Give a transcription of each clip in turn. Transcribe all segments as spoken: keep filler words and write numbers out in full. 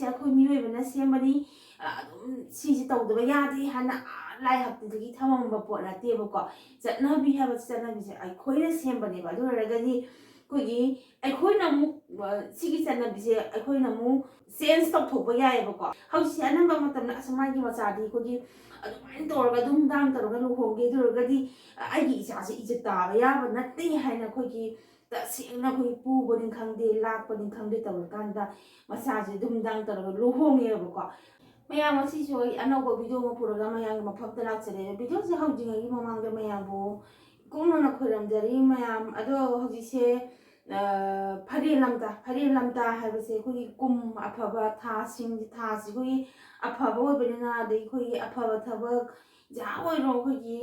ꯑꯩꯈꯣꯏ ꯃꯤꯑꯣꯏꯕꯅ ꯁꯦꯝꯕꯅꯤ, ꯑꯗꯨꯝ ꯁꯤꯁꯦ ꯇꯧꯗꯕ ꯌꯥꯗꯦ ꯍꯥꯏꯅ ꯑꯥ ꯂꯥꯏ ꯍꯥꯛꯇꯗꯒꯤ ꯊꯝꯃꯝꯕ ꯄꯣꯠ ꯅꯠꯇꯦꯕꯀꯣ꯫ ꯆꯠꯅꯕꯤ ꯍꯥꯏꯕ ꯆꯠꯅꯕꯤꯁꯦ ꯑꯩꯈꯣꯏꯅ ꯁꯦꯝꯕꯅꯦꯕ꯫ ꯑꯗꯨ ꯑꯣꯏꯔꯒꯗꯤ ꯑꯩꯈꯣꯏꯒꯤ, ꯑꯩꯈꯣꯏꯅ ꯑꯃꯨꯛ, ꯑ, ꯁꯤꯒꯤ ꯆꯠꯅꯕꯤꯁꯦ ꯑꯩꯈꯣꯏꯅ ꯑꯃꯨꯛ change ꯇꯧꯊꯣꯛꯄ ꯌꯥꯏꯑꯕꯀꯣ꯫ ꯍꯧꯖꯤꯛꯁꯦ ꯑꯅꯝꯕ ꯃꯇꯝꯗ ꯑꯁ ꯃꯥꯒꯤ ꯃꯆꯥꯗꯤ ꯑꯩꯈꯣꯏꯒꯤ ꯑꯗꯨꯃꯥꯏꯅ ꯇꯧꯔꯒ ꯗꯨꯝ ꯗꯥꯝ ꯇꯧꯔꯒ ꯂꯨꯍꯣꯡꯒꯦ, ꯑꯗꯨ ꯑꯣꯏꯔꯒꯗꯤ ꯑꯩꯒꯤ ꯏꯆꯥꯁꯦ ꯏꯖꯠ ꯇꯥꯕ ꯌꯥꯕ ꯅꯠꯇꯦ ꯍꯥꯏꯅ ꯑꯩꯈꯣꯏꯒꯤ ꯇꯁꯦꯡꯅ ꯑꯩꯈꯣꯏ ꯄꯨꯕꯅꯤ ꯈꯪꯗꯦ, ꯂꯥꯛꯄꯅꯤ ꯈꯪꯗꯦ ꯇꯧꯔꯀꯥꯟꯗ ꯃꯆꯥꯁꯦ ꯗꯨꯝ ꯗꯥꯝ ꯇꯧꯔꯒ ꯂꯨꯍꯣꯡꯉꯦꯕꯀꯣ꯫ ꯃꯌꯥꯝ, ꯉꯁꯤꯁꯨ ꯑꯩ ꯑꯅꯧꯕ video ꯑꯃ ꯄꯨꯔꯒ ꯃꯌꯥꯝꯒꯤ ꯃꯐꯝꯗ ꯂꯥꯛꯆꯔꯦ꯫ Videoꯁꯦ ꯍꯧꯗ꯭ꯔꯤꯉꯩꯒꯤ ꯃꯃꯥꯡꯗ ꯃꯌꯥꯝꯕꯨ ꯏꯀꯨꯡꯅꯅ ꯈꯣꯏꯔꯝꯖꯔꯤ ꯃꯌꯥꯝ꯫ ꯑꯗꯣ ꯍꯧꯖꯤꯛꯁꯦ, ꯑ, ꯐꯥꯏꯔꯦꯟ ꯂꯝꯇꯥ, ꯐꯥꯏꯔꯦꯟ ꯂꯝꯇꯥ ꯍꯥꯏꯕꯁꯦ ꯑꯩꯈꯣꯏꯒꯤ ꯀꯨꯝ ꯑꯐꯕ ꯊꯥꯁꯤꯡ, ꯊꯥꯁꯤ ꯑꯩꯈꯣꯏꯒꯤ ꯑꯐꯕ ꯑꯣꯏꯕꯅꯤꯅ, ꯑꯗꯩ ꯑꯩꯈꯣꯏꯒꯤ ꯑꯐꯕ ꯊꯕꯛ ꯖꯍꯥ ꯑꯣꯏꯔꯣ, ꯑꯩꯈꯣꯏꯒꯤ,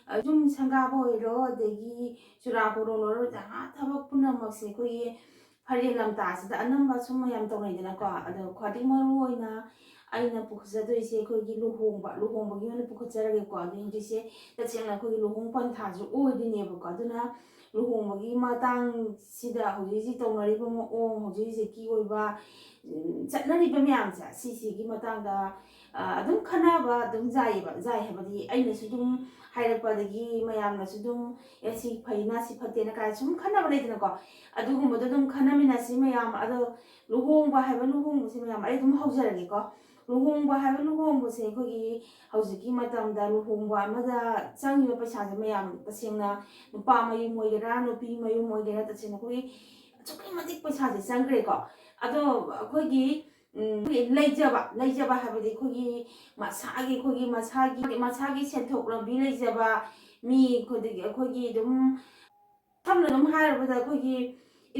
ꯑ, ꯌꯨꯝ ꯁꯪꯒꯥꯕ ꯑꯣꯏꯔꯣ, ꯑꯗꯒꯤ ꯆꯨꯔꯥꯀꯣꯔꯣꯟ ꯑꯣꯏꯔꯣ, ꯖꯍꯥ ꯊꯕꯛ ꯄꯨꯝꯅꯃꯛꯁꯦ ꯑꯩꯈꯣꯏꯒꯤ ꯐꯥꯏꯔꯦꯟ ꯂꯝꯇꯥꯁꯤꯗ ꯑꯅꯝꯕ ꯁꯨꯝ ꯃꯌꯥꯝ ꯇꯧꯅꯩꯗꯅꯀꯣ꯫ ꯑꯗꯣ ꯈ꯭ꯋꯥꯏꯗꯒꯤ ꯃꯔꯨ ꯑꯣꯏꯅ ꯑꯩꯅ ꯄꯨꯈꯠꯆꯗꯣꯏꯁꯦ ꯑꯩꯈꯣꯏꯒꯤ ꯂꯨꯍꯣꯡꯕ, ꯂꯨꯍꯣꯡꯕꯒꯤ ꯑꯣꯏꯅ ꯄꯨꯈꯠꯆꯔꯒꯦꯀꯣ꯫ ꯑꯗꯨ ꯍꯧꯖꯤꯛꯁꯦ ꯇꯁꯦꯡꯅ ꯑꯩꯈꯣꯏꯒꯤ ꯂꯨꯍꯣꯡ ꯄꯟꯊꯥꯁꯨ ꯑꯣꯏꯗꯣꯏꯅꯦꯕꯀꯣ꯫ ꯑꯗꯨꯅ ꯂꯨꯍꯣꯡꯕꯒꯤ ꯃꯇꯥꯡꯁꯤꯗ ꯍꯧꯖꯤꯛ ꯍꯧꯖꯤꯛ ꯇꯧꯅꯔꯤꯕ ꯃꯑꯣꯡ, ꯍꯧꯖꯤꯛ ꯍꯧꯖꯤꯛꯀꯤ ꯑꯣꯏꯕ, ꯎꯝ, ꯆꯠꯅꯔꯤꯕ ꯃꯌꯥꯝꯁꯦ, ꯁꯤꯁꯤꯒꯤ ꯃꯇꯥꯡꯗ, ꯑ, ꯑꯗꯨꯝ ꯈꯟꯅꯕ ꯑꯗꯨꯝ ꯌꯥꯏꯌꯦꯕ, ꯌꯥꯏ ꯍꯥꯏꯕꯗꯤ ꯑꯩꯅꯁꯨ ꯑꯗꯨꯝ ꯍꯥꯏꯔꯛꯄ, ꯑꯗꯒꯤ ꯃꯌꯥꯝꯅꯁꯨ ꯑꯗꯨꯝ, "ꯑꯦ, ꯁꯤ ꯐꯩꯅ, ꯁꯤ ꯐꯠꯇꯦꯅ" ꯀꯥꯏꯅ ꯁꯨꯝ ꯈꯟꯅꯕ ꯂꯩꯗꯅꯀꯣ꯫ ꯑꯗꯨꯒꯨꯝꯕꯗꯣ ꯑꯗꯨꯝ ꯈꯟꯅꯃꯤꯟꯅꯁꯤ ꯃꯌꯥꯝ꯫ ꯑꯗꯣ ꯂꯨꯍꯣꯡꯕ ꯍꯥꯏꯕ ꯂꯨꯍꯣꯡꯕꯁꯦ ꯃꯌꯥꯝ, ꯑꯩ ꯑꯗꯨꯝ ꯍꯧꯖꯔꯒꯦꯀꯣ꯫ ꯂꯨꯍꯣꯡꯕ ꯍꯥꯏꯕ ꯂꯨꯍꯣꯡꯕꯁꯦ ꯑꯩꯈꯣꯏꯒꯤ ꯍꯧꯖꯤꯛꯀꯤ ꯃꯇꯝꯗ ꯂꯨꯍꯣꯡꯕ ꯑꯃꯗ ꯆꯪꯉꯤꯕ ꯄꯩꯁꯥꯁꯦ ꯃꯌꯥꯝ, ꯇꯁꯦꯡꯅ ꯅꯨꯄꯥ ꯃꯌꯨꯝ ꯑꯣꯏꯒꯦꯔꯥ, ꯅꯨꯄꯤ ꯃꯌꯨꯝ ꯑꯣꯏꯒꯦꯔꯥ, ꯇꯁꯦꯡꯅ ꯑꯩꯈꯣꯏꯒꯤ ꯑꯁꯨꯛꯀꯤ ꯃꯇꯤꯛ ꯄꯩꯁꯥꯁꯦ ꯆꯪꯈ꯭ꯔꯦꯀꯣ꯫ ꯑꯗꯣ ꯑꯩꯈꯣꯏꯒꯤ, ꯎꯝ, ꯂꯩꯖꯕ, ꯂꯩꯖꯕ ꯍꯥꯏꯕꯗꯤ ꯑꯩꯈꯣꯏꯒꯤ ꯃꯁꯥꯒꯤ, ꯑꯩꯈꯣꯏꯒꯤ ꯃꯁꯥꯒꯤ, ꯃꯁꯥꯒꯤ ꯁꯦꯟꯊꯣꯛ ꯂꯝꯕꯤ ꯂꯩꯖꯕ ꯃꯤ, ꯑꯩꯈꯣꯏꯗꯒꯤ, ꯑꯩꯈꯣꯏꯒꯤ ꯑꯗꯨꯝ ꯁꯝꯅ ꯑꯗꯨꯝ ꯍꯥꯏꯔꯕꯗ ꯑꯩꯈꯣꯏꯒꯤ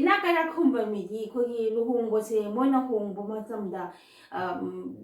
ꯏꯅꯥꯛ ꯀꯩꯔꯥꯛ ꯈꯨꯟꯕ ꯃꯤꯗꯤ ꯑꯩꯈꯣꯏꯒꯤ ꯂꯨꯍꯣꯡꯕꯁꯦ ꯃꯣꯏꯅ ꯍꯣꯡꯕ ꯃꯇꯝꯗ, ꯑꯝ,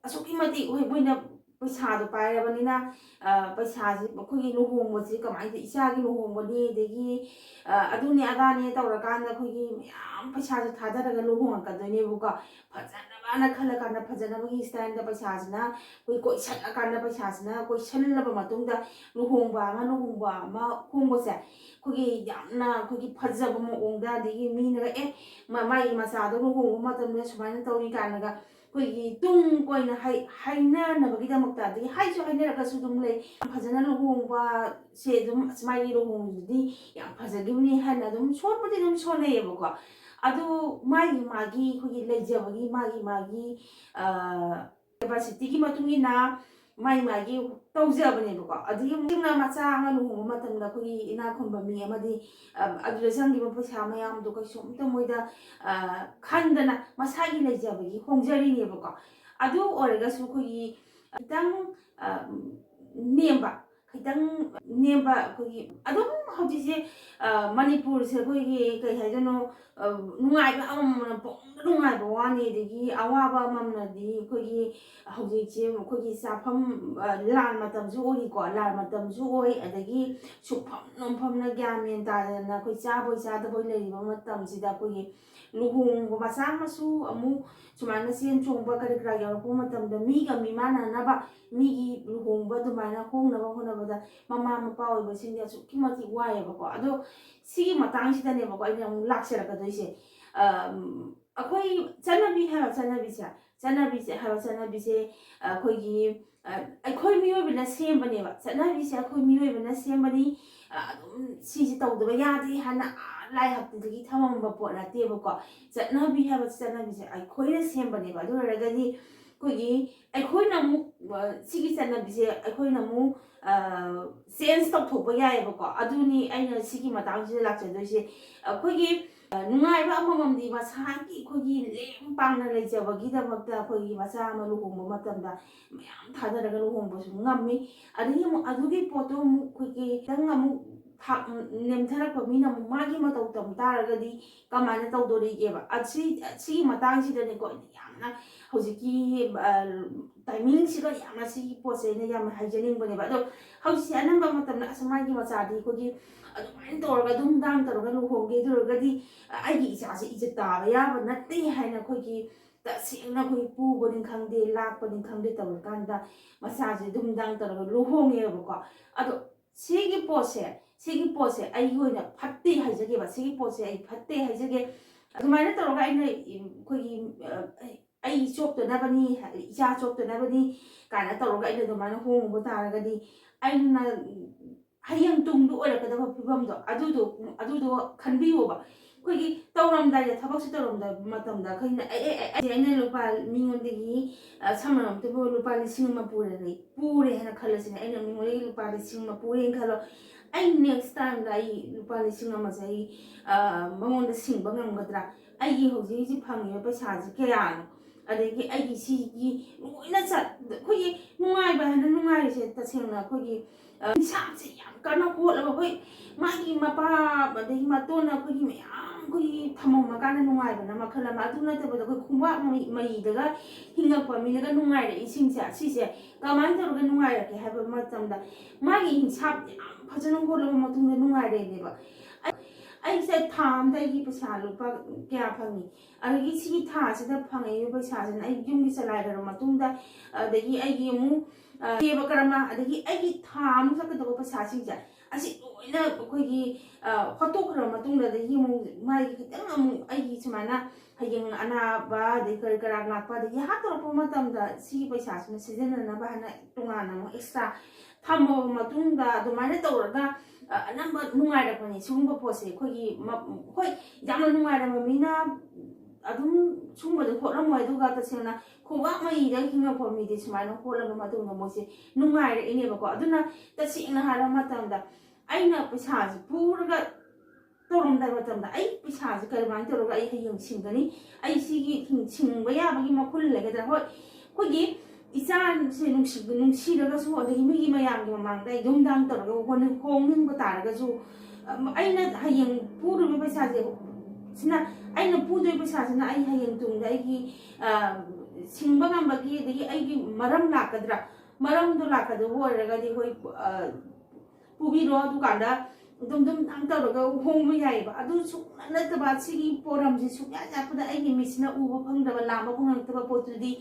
ꯑꯁꯨꯛꯀꯤ ꯃꯇꯤꯛ ꯍꯣꯏ ꯃꯣꯏꯅ ꯄꯩꯁꯥꯗꯣ ꯄꯥꯏꯔꯕꯅꯤꯅ, ꯑ, ꯄꯩꯁꯥꯁꯦ ꯑꯩꯈꯣꯏꯒꯤ ꯂꯨꯍꯣꯡꯕꯁꯦ ꯀꯃꯥꯏꯅ ꯇꯧ-, ꯏꯆꯥꯒꯤ ꯂꯨꯍꯣꯡꯕꯅꯤ, ꯑꯗꯒꯤ, ꯑ, ꯑꯗꯨꯅꯤ ꯑꯗꯥꯅꯤ ꯇꯧꯔꯀꯥꯟꯗ ꯑꯩꯈꯣꯏꯒꯤ ꯃꯌꯥꯝ ꯄꯩꯁꯥꯁꯦ ꯊꯥꯗꯔꯒ ꯂꯨꯍꯣꯡꯉꯛꯀꯗꯣꯏꯅꯦꯕꯀꯣ꯫ ꯐꯖꯅꯕꯅ ꯈꯜꯂꯀꯥꯟꯗ ꯐꯖꯅꯕꯒꯤ styleꯗ ꯄꯩꯁꯥꯁꯤꯅ ꯑꯩꯈꯣꯏ ꯀꯣꯏꯁꯜꯂꯀꯥꯟꯗ ꯄꯩꯁꯥꯁꯤꯅ ꯀꯣꯏꯁꯜꯂꯕ ꯃꯇꯨꯡꯗ ꯂꯨꯍꯣꯡꯕ ꯑꯃ, ꯂꯨꯍꯣꯡꯕ ꯑꯃ ꯍꯣꯡꯕꯁꯦ ꯑꯩꯈꯣꯏꯒꯤ ꯌꯥꯝꯅ ꯑꯩꯈꯣꯏꯒꯤ ꯐꯖꯕ ꯃꯑꯣꯡꯗ, ꯑꯗꯒꯤ ꯃꯤꯅꯒ "ꯑꯦ, ꯃ-, ꯃꯥꯒꯤ ꯃꯆꯥꯗꯣ ꯂꯨꯍꯣꯡꯕ ꯃꯇꯝꯗ ꯁꯨꯃꯥꯏꯅ ꯇꯧꯏ" ꯀꯥꯏꯅꯒ ꯑꯩꯈꯣꯏꯒꯤ ꯇꯨꯡ ꯀꯣꯏꯅ ꯍꯥꯏ-, ꯍꯥꯏꯅꯅꯕꯒꯤꯗꯃꯛꯇ, ꯑꯗꯒꯤ ꯍꯥꯏꯁꯨ ꯍꯥꯏꯅꯔꯒꯁꯨ ꯑꯗꯨꯝ ꯂꯩ, ꯌꯥꯝ ꯐꯖꯅ ꯂꯨꯍꯣꯡꯕꯁꯦ ꯑꯗꯨꯝ, "ꯑꯁ, ꯃꯥꯒꯤ ꯂꯨꯍꯣꯡꯕꯗꯨꯗꯤ ꯌꯥꯝ ꯐꯖꯈꯤꯕꯅꯤ" ꯍꯥꯏꯅ ꯑꯗꯨꯝ ꯁꯣꯟꯕꯗꯤ ꯑꯗꯨꯝ ꯁꯣꯟꯅꯩꯌꯦꯕꯀꯣ꯫ ꯑꯗꯨ ꯃꯥꯒꯤ ꯃꯥꯒꯤ ꯑꯩꯈꯣꯏꯒꯤ ꯂꯩꯖꯕꯒꯤ, ꯃꯥꯒꯤ ꯃꯥꯒꯤ, ꯑ, ꯀꯦꯄꯥꯁꯤꯇꯤꯒꯤ ꯃꯇꯨꯡ ꯏꯟꯅ ꯃꯥꯒꯤ ꯃꯥꯒꯤ ꯇꯧꯖꯕꯅꯦꯕꯀꯣ꯫ ꯑꯗꯒꯤ ꯑꯃꯨꯛ ꯃꯆꯥ ꯑꯃ ꯂꯨꯍꯣꯡꯕ ꯃꯇꯝꯗ ꯑꯩꯈꯣꯏꯒꯤ ꯏꯅꯥꯛ ꯈꯨꯟꯕ ꯃꯤ ꯑꯃꯗꯤ, ꯑ, ꯑꯗꯨꯗ ꯆꯪꯈꯤꯕ ꯄꯩꯁꯥ ꯃꯌꯥꯝꯗꯣ ꯀꯩꯁꯨꯝꯇ ꯃꯣꯏꯗ, ꯑ, ꯈꯟꯗꯅ ꯃꯁꯥꯒꯤ ꯂꯩꯖꯕꯒꯤ ꯍꯣꯡꯖꯔꯤꯅꯦꯕꯀꯣ꯫ ꯑꯗꯨ ꯑꯣꯏꯔꯒꯁꯨ ꯑꯩꯈꯣꯏꯒꯤ ꯈꯤꯇꯪ, ꯑ, ꯅꯦꯝꯕ, ꯈꯤꯇꯪ ꯅꯦꯝꯕ, ꯑꯩꯈꯣꯏꯒꯤ ꯑꯗꯨꯝ ꯍꯧꯖꯤꯛꯁꯦ, ꯑ, ꯃꯅꯤꯄꯨꯔꯁꯦ ꯑꯩꯈꯣꯏꯒꯤ ꯀꯩ ꯍꯥꯏꯗꯣꯏꯅꯣ, ꯑ, ꯅꯨꯡꯉꯥꯏꯕ ꯑꯃꯃꯝꯅ ꯄꯨꯡꯗ ꯅꯨꯡꯉꯥꯏꯕ ꯋꯥꯅꯤ, ꯑꯗꯒꯤ ꯑꯋꯥꯕ ꯑꯃꯃꯝꯅꯗꯤ ꯑꯩꯈꯣꯏꯒꯤ ꯍꯧꯖꯤꯛꯁꯦ ꯑꯩꯈꯣꯏꯒꯤ ꯆꯥꯐꯝ, ꯑ, ꯂꯥꯟ ꯃꯇꯝꯁꯨ ꯑꯣꯏꯔꯤꯀꯣ, ꯂꯥꯟ ꯃꯇꯝꯁꯨ ꯑꯣꯏ, ꯑꯗꯒꯤ ꯁꯨꯡꯐꯝ ꯅꯣꯝꯐꯝꯅ ꯒ꯭ꯌꯥꯟ ꯃꯦꯟ ꯇꯥꯗꯅ ꯑꯩꯈꯣꯏ ꯆꯥꯕꯣꯏ ꯆꯥꯗꯕꯣꯏ ꯂꯩꯔꯤꯕ ꯃꯇꯝꯁꯤꯗ ꯑꯩꯈꯣꯏꯒꯤ ꯂꯨꯍꯣꯡꯕ ꯃꯆꯥ ꯃꯁꯨ ꯑꯃꯨꯛ ꯁꯨꯃꯥꯏꯅ ꯆꯦꯟ ꯆꯣꯡꯕ ꯀꯔꯤ ꯀꯔꯥ ꯌꯥꯎꯔꯛꯄ ꯃꯇꯝꯗ ꯃꯤꯒ ꯃꯤꯃꯥꯟꯅꯅꯕ, ꯃꯤꯒꯤ ꯂꯨꯍꯣꯡꯕ ꯑꯗꯨꯃꯥꯏꯅ ꯍꯣꯡꯅꯕ ꯍꯣꯠꯅꯕꯗ ꯃꯃꯥ ꯃꯄꯥ ꯑꯣꯏꯕꯁꯤꯡꯗꯤ ꯑꯁꯨꯛꯀꯤ ꯃꯇꯤꯛ ꯋꯥꯏꯑꯦꯕꯀꯣ꯫ ꯑꯗꯣ ꯁꯤꯒꯤ ꯃꯇꯥꯡꯁꯤꯗꯅꯦꯕꯀꯣ ꯑꯩꯅ ꯑꯃꯨꯛ ꯂꯥꯛꯆꯔꯛꯀꯗꯣꯏꯁꯦ꯫ ꯑꯝ, ꯑꯩꯈꯣꯏ ꯆꯠꯅꯕꯤ ꯍꯥꯏꯕ ꯆꯠꯅꯕꯤꯁꯦ, ꯆꯠꯅꯕꯤꯁꯦ ꯍꯥꯏꯕ ꯆꯠꯅꯕꯤꯁꯦ, ꯑꯩꯈꯣꯏꯒꯤ, ꯑ, ꯑꯩꯈꯣꯏ ꯃꯤꯑꯣꯏꯕꯅ ꯁꯦꯝꯕꯅꯦꯕ꯫ ꯆꯠꯅꯕꯤꯁꯦ ꯑꯩꯈꯣꯏ ꯃꯤꯑꯣꯏꯕꯅ ꯁꯦꯝꯕꯅꯤ꯫ ꯑ, ꯑꯗꯨꯝ ꯁꯤꯁꯦ ꯇꯧꯗꯕ ꯌꯥꯗꯦ ꯍꯥꯏꯅ, ꯑ, ꯂꯥꯏ ꯍꯥꯛꯇꯛꯇꯒꯤ ꯊꯝꯃꯝꯕ ꯄꯣꯠ ꯅꯠꯇꯦꯕꯀꯣ꯫ ꯆꯠꯅꯕꯤ ꯍꯥꯏꯕ ꯆꯠꯅꯕꯤꯁꯦ ꯑꯩꯈꯣꯏꯅ ꯁꯦꯝꯕꯅꯦꯕ꯫ ꯑꯗꯨ ꯑꯣꯏꯔꯒꯗꯤ ꯑꯩꯈꯣꯏꯒꯤ, ꯑꯩꯈꯣꯏꯅ ꯑꯃꯨꯛ, ꯑ, ꯁꯤꯒꯤ ꯆꯠꯅꯕꯤꯁꯦ ꯑꯩꯈꯣꯏꯅ ꯑꯃꯨꯛ, ꯑ, ꯆꯦꯟꯖ ꯇꯧꯊꯣꯛꯄ ꯌꯥꯏꯑꯕꯀꯣ꯫ ꯑꯗꯨꯅꯤ ꯑꯩꯅ ꯁꯤꯒꯤ ꯃꯇꯥꯡꯁꯤꯗ ꯂꯥꯛꯆꯗꯣꯏꯁꯦ꯫ ꯑꯩꯈꯣꯏꯒꯤ, ꯑ, ꯅꯨꯡꯉꯥꯏꯕ ꯑꯃꯃꯝꯗꯤ ꯃꯁꯥꯒꯤ ꯑꯩꯈꯣꯏꯒꯤ ꯂꯦꯝ ꯄꯥꯝꯅ ꯂꯩꯖꯕꯒꯤꯗꯃꯛꯇ ꯑꯩꯈꯣꯏꯒꯤ ꯃꯆꯥ ꯑꯃ ꯂꯨꯍꯣꯡꯕ ꯃꯇꯝꯗ ꯃꯌꯥꯝ ꯊꯥꯗꯔꯒ ꯂꯨꯍꯣꯡꯕꯁꯨ ꯉꯝꯃꯤ꯫ ꯑꯗꯒꯤ ꯑꯃꯨꯛ ꯑꯗꯨꯒꯤ ꯄꯣꯠꯇꯣ ꯑꯃꯨꯛ ꯑꯩꯈꯣꯏꯒꯤ ꯈꯤꯇꯪ ꯑꯃꯨꯛ ꯊꯥꯛ ꯅꯦꯝꯊꯔꯛꯄ ꯃꯤꯅ ꯑꯃꯨꯛ ꯃꯥꯒꯤ ꯃꯇꯧ ꯇꯝ ꯇꯥꯔꯒꯗꯤ ꯀꯃꯥꯏꯅ ꯇꯧꯗꯣꯔꯤꯒꯦꯕ? ꯑꯁꯤ, ꯁꯤꯒꯤ ꯃꯇꯥꯡꯁꯤꯗꯅꯦꯀꯣ ꯑꯩꯅ ꯌꯥꯝꯅ ꯍꯧꯖꯤꯛꯀꯤ, ꯑ, ꯇꯥꯏꯃꯤꯡꯁꯤꯒ ꯌꯥꯝꯅ ꯁꯤꯒꯤ ꯄꯣꯠꯁꯦ ꯑꯩꯅ ꯌꯥꯝꯅ ꯍꯥꯏꯖꯅꯤꯡꯕꯅꯦꯕ꯫ ꯑꯗꯣ ꯍꯧꯖꯤꯛꯁꯦ ꯑꯅꯝꯕ ꯃꯇꯝꯗ ꯑꯁ ꯃꯥꯒꯤ ꯃꯆꯥꯗꯤ ꯑꯩꯈꯣꯏꯒꯤ ꯑꯗꯨꯃꯥꯏꯅ ꯇꯧꯔꯒ ꯗꯨꯝ ꯗꯥꯡ ꯇꯧꯔꯒ ꯂꯨꯍꯣꯡꯒꯦ, ꯑꯗꯨ ꯑꯣꯏꯔꯒꯗꯤ ꯑꯩꯒꯤ ꯏꯆꯥꯁꯦ ꯏꯖꯠ ꯇꯥꯕ ꯌꯥꯕ ꯅꯠꯇꯦ ꯍꯥꯏꯅ ꯑꯩꯈꯣꯏꯒꯤ ꯇꯁꯦꯡꯅ ꯑꯩꯈꯣꯏ ꯄꯨꯕꯅꯤ ꯈꯪꯗꯦ, ꯂꯥꯛꯄꯅꯤ ꯈꯪꯗꯦ ꯇꯧꯔꯀꯥꯟꯗ ꯃꯆꯥꯁꯦ ꯗꯨꯝ ꯗꯥꯡ ꯇꯧꯔꯒ ꯂꯨꯍꯣꯡꯉꯦꯕꯀꯣ꯫ ꯑꯗꯣ ꯁꯤꯒꯤ ꯄꯣꯠꯁꯦ, ꯁꯤꯒꯤ ꯄꯣꯠꯁꯦ ꯑꯩꯒꯤ ꯑꯣꯏꯅ ꯐꯠꯇꯦ ꯍꯥꯏꯖꯒꯦꯕ꯫ ꯁꯤꯒꯤ ꯄꯣꯠꯁꯦ ꯑꯩ ꯐꯠꯇꯦ ꯍꯥꯏꯖꯒꯦ꯫ ꯑꯗꯨꯃꯥꯏꯅ ꯇꯧꯔꯒ ꯑꯩꯅ, ꯑꯩꯈꯣꯏꯒꯤ, ꯑ, ꯑꯩ ꯆꯣꯞꯇꯅꯕꯅꯤ, ꯏꯆꯥ ꯆꯣꯞꯇꯅꯕꯅꯤ ꯀꯥꯏꯅ ꯇꯧꯔꯒ ꯑꯩꯅ ꯑꯗꯨꯃꯥꯏꯅ ꯍꯣꯡꯉꯨꯕ ꯇꯥꯔꯒꯗꯤ, ꯑꯩꯅ ꯍꯌꯦꯡ ꯇꯨꯡꯗ ꯑꯣꯏꯔꯛꯀꯗꯕ ꯐꯤꯕꯝꯗꯣ ꯑꯗꯨꯗꯣ, ꯑꯗꯨꯗꯣ ꯈꯟꯕꯤꯌꯣꯕ꯫ ꯑꯩꯈꯣꯏꯒꯤ ꯇꯧꯔꯝꯗꯥꯏꯗ, ꯊꯕꯛꯁꯦ ꯇꯧꯔꯝꯗꯥꯏ ꯃꯇꯝꯗ ꯑꯩꯈꯣꯏꯅ, "ꯑꯦ, ꯑꯦ, ꯑꯦ, ꯑꯩꯅ ꯂꯨꯄꯥ ꯃꯤꯉꯣꯟꯗꯒꯤ, ꯑ, ꯁꯝꯅ ꯍꯥꯏꯔꯕꯗ ꯂꯨꯄꯥ ꯂꯤꯁꯤꯡ ꯑꯃ ꯄꯨꯔꯦ, ꯄꯨꯔꯦ ꯍꯥꯏꯅ ꯈꯜꯂꯁꯤꯅꯦ, ꯑꯩꯅ ꯃꯤꯉꯣꯟꯗꯒꯤ ꯂꯨꯄꯥ ꯂꯤꯁꯤꯡ ꯑꯃ ꯄꯨꯔꯦꯅ ꯈꯜꯂꯣ, ꯑꯩ next time ꯗ ꯑꯩ ꯂꯨꯄꯥ ꯂꯤꯁꯤꯡ ꯑꯃꯁꯦ ꯑꯩ, ꯑ, ꯃꯉꯣꯟꯗ ꯁꯤꯡꯕ ꯉꯝꯒꯗ꯭ꯔꯥ? ꯑꯩꯒꯤ ꯍꯧꯖꯤꯛ ꯍꯧꯖꯤꯛ ꯐꯪꯉꯤꯕ ꯄꯩꯁꯥꯁꯦ ꯀꯌꯥꯅꯣ? ꯑꯗꯒꯤ ꯑꯩꯒꯤ ꯁꯤꯒꯤ ꯂꯣꯏꯅ ꯆꯠ-, ꯑꯩꯈꯣꯏꯒꯤ ꯅꯨꯡꯉꯥꯏꯕ ꯍꯥꯏꯅ ꯅꯨꯡꯉꯥꯏꯔꯤꯁꯦ ꯇꯁꯦꯡꯅ ꯑꯩꯈꯣꯏꯒꯤ, ꯑ, ꯏꯁꯥꯁꯦ ꯌꯥꯝ ꯀꯟꯅ ꯍꯣꯠꯂꯒ ꯑꯩꯈꯣꯏ ꯃꯥꯒꯤ ꯃꯄꯥ ꯑꯗꯒꯤ ꯃꯇꯣꯟꯅ ꯑꯩꯈꯣꯏꯒꯤ ꯃꯌꯥꯝ ꯑꯩꯈꯣꯏꯒꯤ ꯊꯝꯃꯝꯃꯀꯥꯟꯗ ꯅꯨꯡꯉꯥꯏꯕꯅ ꯃꯈꯜ ꯑꯃ, ꯑꯗꯨ ꯅꯠꯇꯕꯗ ꯑꯩꯈꯣꯏ ꯈꯣꯡꯕꯥꯛ ꯃꯩ-, ꯃꯩꯗꯒ ꯍꯤꯡꯉꯛꯄ ꯃꯤꯗꯒ ꯅꯨꯡꯉꯥꯏꯔꯛꯏꯁꯤꯡꯁꯦ, ꯁꯤꯁꯦ ꯀꯃꯥꯏꯅ ꯇꯧꯔꯒ ꯅꯨꯡꯉꯥꯏꯔꯛꯀꯦ ꯍꯥꯏꯕ ꯃꯇꯝꯗ, ꯃꯥꯒꯤ ꯏꯟꯁꯥꯞ ꯌꯥꯝ ꯐꯖꯅ ꯍꯣꯠꯂꯕ ꯃꯇꯨꯡꯗ ꯅꯨꯡꯉꯥꯏꯔꯛꯏꯅꯦꯕ꯫ ꯑꯩ-, ꯑꯩꯁꯦ ꯊꯥ ꯑꯃꯗ ꯑꯩꯒꯤ ꯄꯩꯁꯥ ꯂꯨꯄꯥ ꯀꯌꯥ ꯐꯪꯉꯤ, ꯑꯗꯒꯤ ꯁꯤꯒꯤ ꯊꯥꯁꯤꯗ ꯐꯪꯉꯛꯏꯕ ꯄꯩꯁꯥꯁꯤꯅ ꯑꯩ ꯌꯨꯝꯒꯤ ꯆꯂꯥꯏꯈ꯭ꯔꯕ ꯃꯇꯨꯡꯗ, ꯑꯗꯒꯤ ꯑꯩꯒꯤ ꯑꯃꯨꯛ, ꯑ, ꯗꯦꯕ ꯀꯔꯃ, ꯑꯗꯒꯤ ꯑꯩꯒꯤ ꯊꯥ ꯑꯃ ꯆꯠꯀꯗꯕ ꯄꯩꯁꯥꯁꯤꯡꯁꯦ, ꯑꯁꯤ ꯂꯣꯏꯅ ꯑꯩꯈꯣꯏꯒꯤ, ꯑ, ꯍꯣꯠꯇꯣꯛꯈ꯭ꯔꯕ ꯃꯇꯨꯡꯗ, ꯑꯗꯒꯤ ꯑꯃꯨꯛ ꯃꯥꯒꯤ ꯈꯤꯇꯪ ꯑꯃꯨꯛ ꯑꯩꯒꯤ ꯁꯨꯃꯥꯏꯅ ꯍꯌꯦꯡ ꯑꯅꯥꯕ, ꯑꯗꯩ ꯀꯔꯤ ꯀꯔꯥ ꯂꯥꯛꯄ, ꯑꯗꯒꯤ ꯍꯥꯠꯇꯣꯔꯛꯄ ꯃꯇꯝꯗ ꯁꯤꯒꯤ ꯄꯩꯁꯥꯁꯤꯅ ꯁꯤꯖꯤꯟꯅꯅꯕ ꯍꯥꯏꯅ ꯇꯣꯉꯥꯟꯅ ꯑꯃꯨꯛ extra ꯊꯝꯃꯕ ꯃꯇꯨꯡꯗ, ꯑꯗꯨꯃꯥꯏꯅ ꯇꯧꯔꯒ, ꯑ, ꯑꯅꯝꯕ ꯅꯨꯡꯉꯥꯏꯔꯛꯄꯅꯦ ꯁꯤꯒꯨꯝꯕ ꯄꯣꯠꯁꯦ꯫ ꯑꯩꯈꯣꯏꯒꯤ ꯃ-, ꯍꯣꯏ, ꯌꯥꯝꯅ ꯅꯨꯡꯉꯥꯏꯔꯝꯕ ꯃꯤꯅ ꯑꯗꯨꯝ ꯁꯤꯒꯨꯝꯕꯗꯤ ꯍꯣꯠꯂꯝꯃꯣꯏ, ꯑꯗꯨꯒ ꯇꯁꯦꯡꯅ ꯈꯣꯡꯕꯥꯛ ꯃꯩꯗ ꯍꯤꯡꯉꯛꯄ ꯃꯤꯗꯤ ꯁꯨꯃꯥꯏꯅ ꯍꯣꯠꯂꯕ ꯃꯇꯨꯡꯗ ꯃꯣꯏꯁꯦ ꯅꯨꯡꯉꯥꯏꯔꯛꯏꯅꯦꯕꯀꯣ꯫ ꯑꯗꯨꯅ ꯇꯁꯦꯡꯅ ꯍꯥꯏꯔꯕ ꯃꯇꯝꯗ ꯑꯩꯅ ꯄꯩꯁꯥꯁꯦ ꯄꯨꯔꯒ ꯇꯧꯔꯝꯗꯥꯏ ꯃꯇꯝꯗ ꯑꯩ ꯄꯩꯁꯥꯁꯦ ꯀꯔꯝꯍꯥꯏꯅ ꯇꯧꯔꯒ ꯑꯩ ꯍꯌꯦꯡ ꯁꯤꯡꯒꯅꯤ? ꯑꯩ ꯁꯤꯒꯤ ꯍꯤꯡ-, ꯁꯤꯡꯕ ꯌꯥꯕꯒꯤ ꯃꯈꯨꯜ ꯂꯩꯒꯗ꯭ꯔꯥ? ꯍꯣꯏ, ꯑꯩꯈꯣꯏꯒꯤ ꯏꯆꯥꯁꯦ ꯅꯨꯡꯁꯤ-, ꯅꯨꯡꯁꯤꯔꯒꯁꯨ, ꯑꯗꯒꯤ ꯃꯤꯒꯤ ꯃꯌꯥꯝꯒꯤ ꯃꯃꯥꯡꯗ ꯑꯩ ꯗꯨꯝ ꯗꯥꯝ ꯇꯧꯔꯒ ꯍꯣꯠꯅ-, ꯍꯣꯡꯅꯤꯡꯕ ꯇꯥꯔꯒꯁꯨ, ꯑ, ꯑꯩꯅ ꯍꯌꯦꯡ ꯄꯨꯔꯤꯕ ꯄꯩꯁꯥꯁꯦ, ꯁꯤꯅ, ꯑꯩꯅ ꯄꯨꯗꯣꯏ ꯄꯩꯁꯥꯁꯤꯅ ꯑꯩ ꯍꯌꯦꯡ ꯇꯨꯡꯗ ꯑꯩꯒꯤ, ꯑ, ꯁꯤꯡꯕ ꯉꯝꯕꯒꯤ, ꯑꯗꯒꯤ ꯑꯩꯒꯤ ꯃꯔꯝ ꯂꯥꯛꯀꯗ꯭ꯔꯥ? ꯃꯔꯝꯗꯣ ꯂꯥꯛꯀꯗꯕ ꯑꯣꯏꯔꯒꯗꯤ, ꯍꯣꯏ, ꯑ, ꯄꯨꯕꯤꯔꯣ, ꯑꯗꯨꯀꯥꯟꯗ ꯑꯗꯨꯝ, ꯑꯗꯨꯝ ꯅꯪ ꯇꯧꯔꯒ ꯍꯣꯡꯕ ꯌꯥꯏꯑꯕ꯫ ꯑꯗꯨ ꯁꯨꯡꯅꯠ ꯅꯠꯇꯕ, ꯁꯤꯒꯤ ꯄꯣꯔꯝꯁꯦ ꯁꯨꯡꯌꯥ ꯌꯥꯠꯄꯗ ꯑꯩꯒꯤ ꯃꯤꯠꯁꯤꯅ ꯎꯕ ꯐꯪꯗꯕ, ꯂꯥꯝꯕ ꯐꯪꯉꯛꯇꯕ ꯄꯣꯠꯇꯨꯗꯤ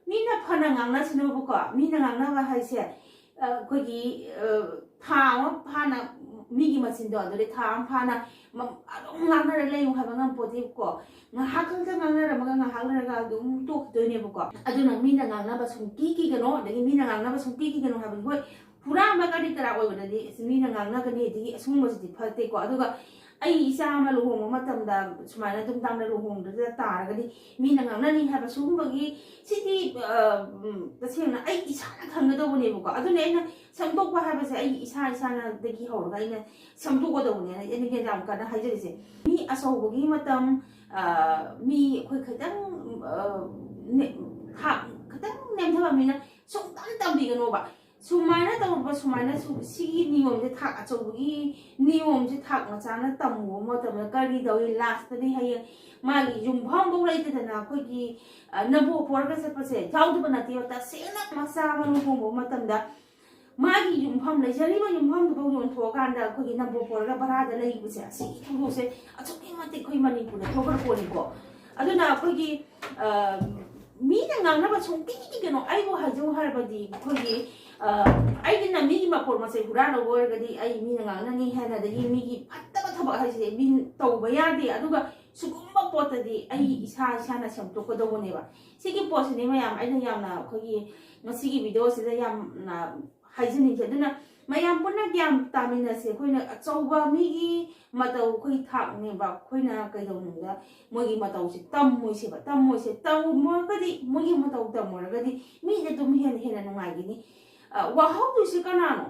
ꯃꯤꯅ ꯐꯅ ꯉꯥꯡꯅꯁꯅꯨꯕꯀꯣ, ꯃꯤꯅ ꯉꯥꯡꯅꯕ ꯍꯥꯏꯁꯦ, ꯑ, ꯑꯩꯈꯣꯏꯒꯤ, ꯑ, ꯊꯥ ꯑꯃ ꯐꯥꯅ ꯃꯤꯒꯤ ꯃꯆꯤꯟꯗꯣ ꯑꯗꯨꯗꯤ ꯊꯥ ꯑꯃ ꯐꯥꯅ ꯃ-, ꯑꯗꯨꯝ ꯉꯥꯡꯅꯔ ꯂꯩꯌꯨ ꯍꯥꯏꯕ ꯉꯝꯄꯣꯠꯇꯦꯕꯀꯣ꯫ ꯉꯥꯏꯍꯥꯛ ꯈꯛꯇ ꯉꯥꯡꯅꯔꯝꯃꯒ ꯉꯥꯏꯍꯥꯛ ꯂꯩꯔꯒ ꯑꯗꯨꯝ ꯇꯣꯛꯈꯤꯗꯣꯏꯅꯦꯕꯀꯣ꯫ ꯑꯗꯨꯅ ꯃꯤꯅ ꯉꯥꯡꯅꯕ ꯁꯨꯡꯀꯤ ꯀꯤꯒꯅꯣ, ꯑꯗꯒꯤ ꯃꯤꯅ ꯉꯥꯡꯅꯕ ꯁꯨꯡꯀꯤ ꯀꯤꯒꯅꯣ ꯍꯥꯏꯕꯗꯤ, ꯍꯣꯏ, ꯍꯨꯔꯥꯟꯕ ꯀꯔꯤ ꯀꯔꯥ ꯑꯣꯏꯕꯗꯗꯤ ꯑꯁ ꯃꯤꯅ ꯉꯥꯡꯅꯒꯅꯤ, ꯑꯗꯒꯤ ꯑꯁꯤꯒꯨꯝꯕꯁꯤꯗꯤ ꯐꯠꯇꯦꯀꯣ꯫ ꯑꯗꯨꯒ ꯑꯩ ꯏꯆꯥ ꯑꯃ ꯂꯨꯍꯣꯡꯕ ꯃꯇꯝꯗ ꯁꯨꯃꯥꯏꯅ ꯑꯗꯨꯝ ꯇꯥꯡꯅ ꯂꯨꯍꯣꯡꯗ ꯇꯥꯔꯒꯗꯤ ꯃꯤꯅ ꯉꯥꯡꯅꯅꯤ ꯍꯥꯏꯕ ꯁꯤꯒꯨꯝꯕꯒꯤ, ꯁꯤꯗꯤ, ꯑ, ꯎꯝ, ꯇꯁꯦꯡꯅ ꯑꯩ ꯏꯁꯥꯅ ꯈꯪꯒꯗꯧꯕꯅꯦꯕꯀꯣ꯫ ꯑꯗꯨꯅ ꯑꯩꯅ ꯁꯦꯝꯗꯣꯛꯄ ꯍꯥꯏꯕꯁꯦ ꯑꯩ ꯏꯁꯥ ꯏꯁꯥꯅꯗꯒꯤ ꯍꯧꯔꯒ ꯑꯩꯅ ꯁꯦꯝꯗꯣꯛꯀꯗꯧꯕꯅꯦꯅ ꯑꯩꯅ ꯌꯥꯝ ꯀꯟꯅ ꯍꯥꯏꯖꯔꯤꯁꯦ꯫ ꯃꯤ ꯑꯆꯧꯕꯒꯤ ꯃꯇꯝ, ꯑ, ꯃꯤ ꯑꯩꯈꯣꯏ ꯈꯤꯇꯪ, ꯑ, ꯅꯦ-, ꯊꯥꯛ ꯈꯤꯇꯪ ꯅꯦꯝꯊꯕ ꯃꯤꯅ ꯁꯨꯡꯇꯝ ꯇꯝꯕꯤꯒꯅꯣꯕ꯫ ꯁꯨꯃꯥꯏꯅ ꯇꯧꯔꯕ, ꯁꯨꯃꯥꯏꯅ ꯁꯨ-, ꯁꯤꯒꯤ ꯅꯤꯌꯣꯝꯁꯦ, ꯊꯥꯛ ꯑꯆꯧꯕꯒꯤ ꯅꯤꯌꯣꯝꯁꯦ ꯊꯥꯛ ꯃꯆꯥꯅ ꯇꯝꯃꯨꯕ ꯃꯇꯝꯗ ꯀꯔꯤ ꯇꯧꯏ? ꯂꯥꯁꯇꯗꯤ ꯍꯌꯦꯡ ꯃꯥꯒꯤ ꯌꯨꯝꯐꯝꯐꯧ ꯂꯩꯇꯗꯅ ꯑꯩꯈꯣꯏꯒꯤ, ꯑ, ꯅꯝꯕꯣ ꯄꯣꯔꯒ ꯆꯠꯄꯁꯦ ꯌꯥꯎꯗꯕ ꯅꯠꯇꯦꯕ꯫ ꯇꯁꯦꯡꯅ ꯃꯆꯥ ꯑꯃ ꯂꯨꯍꯣꯡꯕ ꯃꯇꯝꯗ ꯃꯥꯒꯤ ꯌꯨꯝꯐꯝ, ꯂꯩꯖꯔꯤꯕ ꯌꯨꯝꯐꯝꯗꯨꯐꯥꯎ ꯌꯣꯟꯊꯣꯛꯑꯀꯥꯟꯗ ꯑꯩꯈꯣꯏꯒꯤ ꯅꯝꯕꯣ ꯄꯣꯔꯒ ꯚꯔꯥꯗ ꯂꯩꯕꯁꯦ, ꯑꯁꯤꯒꯤ ꯊꯧꯗꯣꯛꯁꯦ ꯑꯁꯨꯛꯀꯤ ꯃꯇꯤꯛ ꯑꯩꯈꯣꯏ ꯃꯅꯤꯄꯨꯔꯗ ꯊꯣꯛꯈ꯭ꯔ ꯄꯣꯠꯅꯤꯀꯣ꯫ ꯑꯗꯨꯅ ꯑꯩꯈꯣꯏꯒꯤ, ꯑ, ꯃꯤꯅ ꯉꯥꯡꯅꯕ ꯁꯨꯡꯀꯤ ꯀꯤꯒꯅꯣ꯫ ꯑꯩꯕꯨ ꯍꯥꯏꯖꯧ ꯍꯥꯏꯔꯕꯗꯤ ꯑꯩꯈꯣꯏꯒꯤ, ꯑ, ꯑꯩꯒꯤꯅ ꯃꯤꯒꯤ ꯃꯄꯣꯠ ꯃꯆꯩ ꯍꯨꯔꯥꯟꯂꯕ ꯑꯣꯏꯔꯒꯗꯤ ꯑꯩ ꯃꯤꯅ ꯉꯥꯡꯅꯅꯤ ꯍꯥꯏꯅ, ꯑꯗꯒꯤ ꯃꯤꯒꯤ ꯐꯠꯇꯕ ꯊꯕꯛ ꯍꯥꯏꯁꯦ ꯃꯤ ꯇꯧꯕ ꯌꯥꯗꯦ꯫ ꯑꯗꯨꯒ ꯁꯤꯒꯨꯝꯕ ꯄꯣꯠꯇꯗꯤ ꯑꯩ ꯏꯁꯥ ꯏꯁꯥꯅ ꯁꯦꯝꯗꯣꯛꯀꯗꯧꯕꯅꯦꯕ꯫ ꯁꯤꯒꯤ ꯄꯣꯠꯁꯤꯅꯤ ꯃꯌꯥꯝ ꯑꯩꯅ ꯌꯥꯝꯅ ꯑꯩꯈꯣꯏꯒꯤ ꯉꯁꯤꯒꯤ ꯚꯤꯗꯤꯑꯣꯁꯤꯗ ꯌꯥꯝꯅ ꯍꯥꯏꯖꯅꯤꯡꯉꯤ꯫ ꯑꯗꯨꯅ ꯃꯌꯥꯝ ꯄꯨꯟꯅ ꯒ꯭ꯌꯥꯟ ꯇꯥꯃꯤꯟꯅꯁꯦ꯫ ꯑꯩꯈꯣꯏꯅ ꯑꯆꯧꯕ ꯃꯤꯒꯤ ꯃꯇꯧ ꯑꯩꯈꯣꯏꯒꯤ ꯊꯥꯛꯅꯦꯕ꯫ ꯑꯩꯈꯣꯏꯅ ꯀꯩꯗꯧꯅꯨꯡꯗ ꯃꯣꯏꯒꯤ ꯃꯇꯧꯁꯦ ꯇꯝꯃꯣꯏꯁꯦꯕ꯫ ꯇꯝꯃꯣꯏꯁꯦ ꯇꯝꯃꯨꯔꯒꯗꯤ, ꯃꯣꯏꯒꯤ ꯃꯇꯧ ꯇꯝꯃꯨꯔꯒꯗꯤ ꯃꯤꯗꯤ ꯑꯗꯨꯝ ꯍꯦꯟꯅ ꯍꯦꯟꯅ ꯅꯨꯡꯉꯥꯏꯒꯅꯤ꯫ ꯑ, ꯋꯥꯍꯧꯗꯣꯏꯁꯦ ꯀꯅꯥꯅꯣ?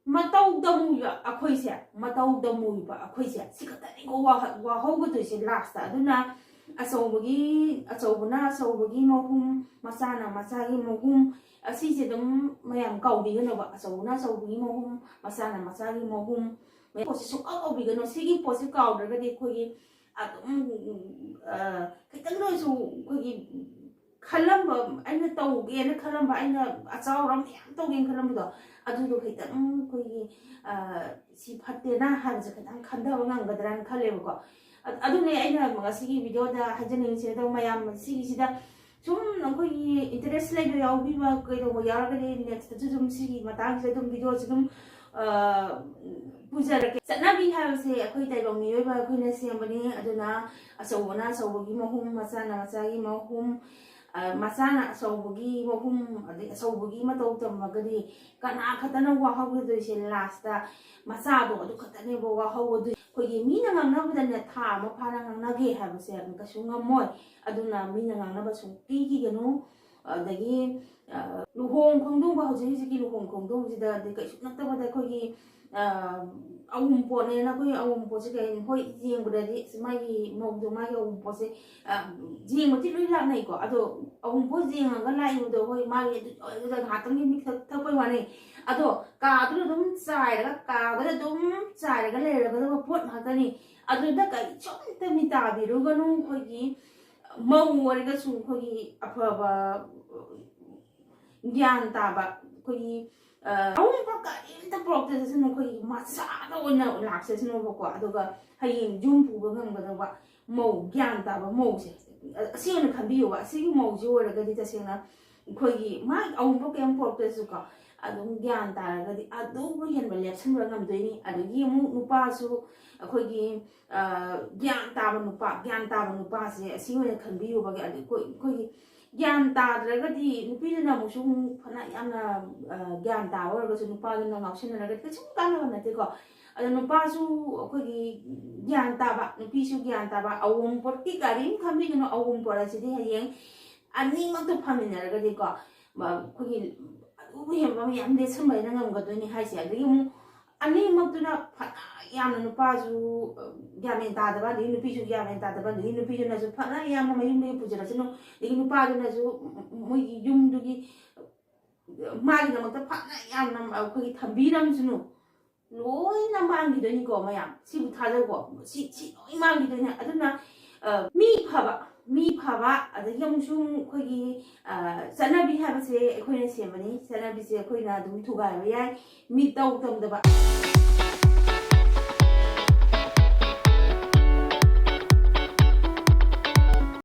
ꯃꯇꯧ ꯇꯝꯃꯨꯏꯕ ꯑꯩꯈꯣꯏꯁꯦ, ꯃꯇꯧ ꯇꯝꯃꯨꯏꯕ ꯑꯩꯈꯣꯏꯁꯦ, ꯁꯤ ꯈꯛꯇꯅꯤꯀꯣ ꯋꯥꯍ-, ꯋꯥꯍꯧꯒꯗꯣꯏꯁꯦ ꯂꯥꯁꯇ꯫ ꯑꯗꯨꯅ ꯑꯆꯧꯕꯒꯤ, ꯑꯆꯧꯕꯅ ꯑꯆꯧꯕꯒꯤ ꯃꯍꯨꯝ, ꯃꯆꯥꯅ ꯃꯆꯥꯒꯤ ꯃꯍꯨꯝ, ꯑꯁꯤꯁꯦ ꯑꯗꯨꯝ ꯃꯌꯥꯝ ꯀꯥꯎꯕꯤꯒꯅꯣꯕ꯫ ꯑꯆꯧꯕꯅ ꯑꯆꯧꯕꯒꯤ ꯃꯍꯨꯝ, ꯃꯆꯥꯅ ꯃꯆꯥꯒꯤ ꯃꯍꯨꯝ, ꯄꯣꯠꯁꯦ ꯁꯨꯡꯀꯥꯎ ꯀꯥꯎꯕꯤꯒꯅꯣ꯫ ꯁꯤꯒꯤ ꯄꯣꯠꯁꯦ ꯀꯥꯎꯗ꯭ꯔꯒꯗꯤ ꯑꯩꯈꯣꯏꯒꯤ ꯑꯗꯨꯝ, ꯑ, ꯈꯤꯇꯪꯗ ꯑꯣꯏꯔꯁꯨ ꯑꯩꯈꯣꯏꯒꯤ ꯈꯜꯂꯝꯕ, ꯑꯩꯅ ꯇꯧꯒꯦꯅ ꯈꯜꯂꯝꯕ, ꯑꯩꯅ ꯑꯆꯥꯎꯔ ꯃꯌꯥꯝ ꯇꯧꯒꯦꯅ ꯈꯜꯂꯝꯕꯗꯣ, ꯑꯗꯨꯗꯣ ꯈꯤꯇꯪ ꯑꯩꯈꯣꯏꯒꯤ, ꯑ, ꯁꯤ ꯐꯠꯇꯦꯅ ꯍꯥꯏꯕꯁꯦ ꯈꯤꯇꯪ ꯈꯟꯊꯕ ꯉꯝꯒꯗ꯭ꯔꯥꯅ ꯈꯜꯂꯦꯕꯀꯣ꯫ ꯑ-, ꯑꯗꯨꯅꯦ ꯑꯩꯅ ꯉꯁꯤꯒꯤ ꯚꯤꯗꯤꯑꯣꯗ ꯍꯥꯏꯖꯅꯤꯡꯉꯤꯁꯦ꯫ ꯑꯗꯣ ꯃꯌꯥꯝ ꯁꯤꯒꯤꯁꯤꯗ ꯁꯨꯝ ꯑꯩꯈꯣꯏꯒꯤ ꯏꯟꯇꯔꯦꯁ ꯂꯩꯕ ꯌꯥꯎꯕꯤꯕ ꯀꯩꯗꯧꯕ ꯌꯥꯎꯔꯒꯗꯤ ꯅꯦꯛꯁꯇꯁꯨ ꯑꯗꯨꯝ ꯁꯤꯒꯤ ꯃꯇꯥꯡꯁꯤꯗ ꯑꯗꯨꯝ ꯚꯤꯗꯤꯑꯣꯁꯦ ꯑꯗꯨꯝ ꯄꯨꯖꯔꯛꯀꯦ꯫ ꯆꯠꯅꯕꯤ ꯍꯥꯏꯕꯁꯦ ꯑꯩꯈꯣꯏ ꯇꯥꯏꯕꯪ ꯃꯤꯑꯣꯏꯕ ꯑꯩꯈꯣꯏꯅ ꯁꯦꯝꯕꯅꯤ꯫ ꯑꯗꯨꯅ ꯑꯆꯧꯕꯅ ꯑꯆꯧꯕꯒꯤ ꯃꯍꯨꯝ, ꯃꯆꯥꯅ ꯃꯆꯥꯒꯤ ꯃꯍꯨꯝ, ꯃꯆꯥꯅ ꯑꯆꯧꯕꯒꯤ ꯃꯍꯨꯝ, ꯑꯗꯩ ꯑꯆꯧꯕꯒꯤ ꯃꯇꯧ ꯇꯝꯃꯒꯗꯤ ꯀꯅꯥ ꯈꯛꯇꯅ ꯋꯥꯍꯧꯒꯗꯣꯏꯁꯦ? ꯂꯥꯁꯇ ꯃꯆꯥꯗꯣ ꯑꯗꯨ ꯈꯛꯇꯅꯦꯕ ꯋꯥꯍꯧꯒꯗꯣꯏ꯫ ꯑꯩꯈꯣꯏꯒꯤ ꯃꯤꯅ ꯉꯥꯡꯅꯕꯗꯅꯦ, ꯊꯥ ꯑꯃ ꯐꯥꯅ ꯉꯥꯡꯅꯒꯦ ꯍꯥꯏꯕꯁꯦ ꯀꯩꯁꯨ ꯉꯝꯃꯣꯏ꯫ ꯑꯗꯨꯅ ꯃꯤꯅ ꯉꯥꯡꯅꯕ ꯁꯨꯡ ꯄꯤꯈꯤꯒꯅꯨ꯫ ꯑꯗꯒꯤ ꯂꯨꯍꯣꯡ ꯈꯣꯡꯗꯣꯡꯕ, ꯍꯧꯖꯤꯛ ꯍꯧꯖꯤꯛꯀꯤ ꯂꯨꯍꯣꯡ ꯈꯣꯡꯗꯣꯡꯕꯁꯤꯗꯗꯤ ꯀꯩꯁꯨ ꯅꯠꯇꯕꯗ ꯑꯩꯈꯣꯏꯒꯤ ꯑꯋꯨꯟꯄꯣꯠꯅꯦꯅ, ꯑꯩꯈꯣꯏ ꯑꯋꯨꯟꯄꯣꯠꯁꯦ ꯀꯩ ꯍꯥꯏꯅꯤ? ꯍꯣꯏ, ꯌꯦꯡꯕꯗꯗꯤ ꯑꯁ, ꯃꯥꯒꯤ ꯃꯧꯗꯣ, ꯃꯥꯒꯤ ꯑꯋꯨꯟꯄꯣꯠꯁꯦ ꯌꯦꯡꯕꯗꯤ ꯂꯣꯏ ꯂꯥꯛꯅꯩꯀꯣ꯫ ꯑꯗꯣ ꯑꯋꯨꯟꯄꯣꯠ ꯌꯦꯡꯉꯒ ꯂꯥꯛꯏꯕꯗꯣ, ꯍꯣꯏ, ꯃꯥꯒꯤ ꯑꯗꯨ ꯑꯗꯨꯗ ꯉꯥꯏꯍꯥꯛꯇꯪꯒꯤ ꯃꯤꯠ ꯊꯛ- ꯊꯛꯄꯩ ꯋꯥꯅꯤ꯫ ꯑꯗꯣ ꯀꯥꯗꯨꯗ ꯑꯗꯨꯝ ꯆꯥꯏꯔꯒ, ꯀꯥꯗꯨꯗ ꯑꯗꯨꯝ ꯆꯥꯏꯔꯒ ꯂꯩꯔꯒꯗꯕ ꯄꯣꯠ ꯉꯥꯛꯇꯅꯤ꯫ ꯑꯗꯨꯗ ꯀꯔꯤꯁꯨ ꯑꯝꯇ ꯃꯤ ꯇꯥꯕꯤꯔꯨꯒꯅꯨ꯫ ꯑꯩꯈꯣꯏꯒꯤ ꯃꯧ ꯑꯣꯏꯔꯒꯁꯨ ꯑꯩꯈꯣꯏꯒꯤ ꯑꯐꯕ, ꯒ꯭ꯌꯥꯟ ꯇꯥꯕ, ꯑꯩꯈꯣꯏꯒꯤ ꯑꯋꯨꯟꯄꯣꯠ ꯀꯔꯤꯝꯇ ꯄꯨꯔꯛꯇ ꯆꯠꯁꯅꯨ, ꯑꯩꯈꯣꯏꯒꯤ ꯃꯆꯥꯗ ꯑꯣꯏꯅ ꯂꯥꯛꯆꯁꯅꯨꯕꯀꯣ꯫ ꯑꯗꯨꯒ ꯍꯌꯦꯡ ꯌꯨꯝ ꯄꯨꯕ ꯉꯝꯒꯗꯧꯕ ꯃꯧ, ꯒ꯭ꯌꯥꯟ ꯇꯥꯕ ꯃꯧꯁꯦ, ꯑꯁꯤ ꯑꯣꯏꯅ ꯈꯟꯕꯤꯌꯣꯕ꯫ ꯑꯁꯤꯒꯤ ꯃꯧꯁꯤ ꯑꯣꯏꯔꯒꯗꯤ ꯇꯁꯦꯡꯅ ꯑꯩꯈꯣꯏꯒꯤ ꯃꯥꯒꯤ ꯑꯋꯨꯟꯄꯣꯠ ꯀꯩꯝ ꯄꯨꯔꯛꯇ꯭ꯔꯁꯨꯀꯣ, ꯑꯗꯨꯝ ꯒ꯭ꯌꯥꯟ ꯇꯥꯔꯒꯗꯤ ꯑꯗꯨꯕꯨ ꯍꯦꯟꯕ ꯂꯦꯞꯁꯟꯕ ꯉꯝꯗꯣꯏꯅꯤ꯫ ꯑꯗꯒꯤ ꯑꯃꯨꯛ ꯅꯨꯄꯥꯁꯨ ꯑꯩꯈꯣꯏꯒꯤ ꯒ꯭ꯌꯥꯟ ꯇꯥꯕ ꯅꯨꯄꯥ, ꯒ꯭ꯌꯥꯟ ꯇꯥꯕ ꯅꯨꯄꯥꯁꯦ ꯑꯁꯤ ꯑꯣꯏꯅ ꯈꯟꯕꯤꯌꯨꯕ꯫ ꯑꯗꯩ ꯑꯩꯈꯣꯏ ꯑꯩꯈꯣꯏꯒꯤ ꯒ꯭ꯌꯥꯟ ꯇꯥꯗ꯭ꯔꯒꯗꯤ ꯅꯨꯄꯤꯗꯨꯅ ꯑꯃꯨꯛꯁꯨ ꯑꯃꯨꯛ ꯐꯅ ꯌꯥꯝꯅ ꯒ꯭ꯌꯥꯟ ꯇꯥꯕ ꯑꯣꯏꯔꯒꯁꯨ ꯅꯨꯄꯥꯗꯨꯅ ꯉꯥꯎꯁꯤꯟꯅꯔꯒꯗꯤ ꯀꯩꯁꯨꯝ ꯀꯥꯟꯅꯕ ꯅꯠꯇꯦꯀꯣ꯫ ꯑꯗꯣ ꯅꯨꯄꯥꯁꯨ ꯑꯩꯈꯣꯏꯒꯤ ꯒ꯭ꯌꯥꯟ ꯇꯥꯕ, ꯅꯨꯄꯤꯁꯨ ꯒ꯭ꯌꯥꯟ ꯇꯥꯕ, ꯑꯋꯨꯟꯄꯣꯠꯀꯤ ꯀꯔꯤꯝ ꯈꯟꯕꯤꯒꯅꯨ꯫ ꯑꯋꯨꯟꯄꯣꯠ ꯑꯁꯤꯗꯤ ꯍꯌꯦꯡ ꯑꯅꯤꯃꯛꯇꯣ ꯐꯃꯤꯟꯅꯔꯒꯗꯤꯀꯣ, ꯑꯩꯈꯣꯏꯒꯤ ꯑꯗꯨꯕꯨ ꯍꯦꯟꯕ ꯃꯌꯥꯝ ꯂꯦꯠꯁꯟꯕ ꯍꯥꯏꯅ ꯉꯝꯒꯗꯣꯏꯅꯤ ꯍꯥꯏꯁꯦ꯫ ꯑꯗꯒꯤ ꯑꯃꯨꯛ ꯑꯅꯤꯃꯛꯇꯨꯅ ꯐꯅ ꯌꯥꯝꯅ, ꯅꯨꯄꯥꯁꯨ ꯒ꯭ꯌꯥꯟ ꯃꯦꯟ ꯇꯥꯗꯕ, ꯑꯗꯒꯤ ꯅꯨꯄꯤꯁꯨ ꯒ꯭ꯌꯥꯟ ꯃꯦꯟ ꯇꯥꯗꯕ, ꯑꯗꯒꯤ ꯅꯨꯄꯤꯗꯨꯅꯁꯨ ꯐꯅ ꯌꯥꯝꯅ ꯃꯌꯨꯝꯗꯒꯤ ꯄꯨꯖꯔꯁꯅꯨ, ꯑꯗꯒꯤ ꯅꯨꯄꯥꯗꯨꯅꯁꯨ ꯃꯣꯏꯒꯤ ꯌꯨꯝꯗꯨꯒꯤ ꯃꯥꯒꯤꯗꯃꯛꯇ ꯐꯅ ꯌꯥꯝꯅ ꯑꯩꯈꯣꯏꯒꯤ ꯊꯝꯕꯤꯔꯝꯁꯅꯨ, ꯂꯣꯏꯅ ꯃꯥꯡꯈꯤꯗꯣꯏꯅꯤꯀꯣ ꯃꯌꯥꯝ꯫ ꯁꯤꯕꯨ ꯊꯥꯖꯧꯀꯣ, ꯁꯤ ꯁꯤ ꯂꯣꯏ ꯃꯥꯡꯈꯤꯗꯣꯏꯅꯦ꯫ ꯑꯗꯨꯅ ꯃꯤ ꯐꯕ, ꯃꯤ ꯐꯕ, ꯑꯗꯒꯤ ꯑꯃꯨꯛꯁꯨ ꯑꯩꯈꯣꯏꯒꯤ ꯆꯠꯅꯕꯤ ꯍꯥꯏꯕꯁꯦ ꯑꯩꯈꯣꯏꯅ ꯁꯦꯝꯕꯅꯤ꯫ ꯆꯠꯅꯕꯤꯁꯦ ꯑꯩꯈꯣꯏꯅ ꯑꯗꯨꯝ ꯊꯨꯒꯥꯏꯕ ꯌꯥꯏ, ꯃꯤꯇꯧ ꯇꯝꯗꯕ꯫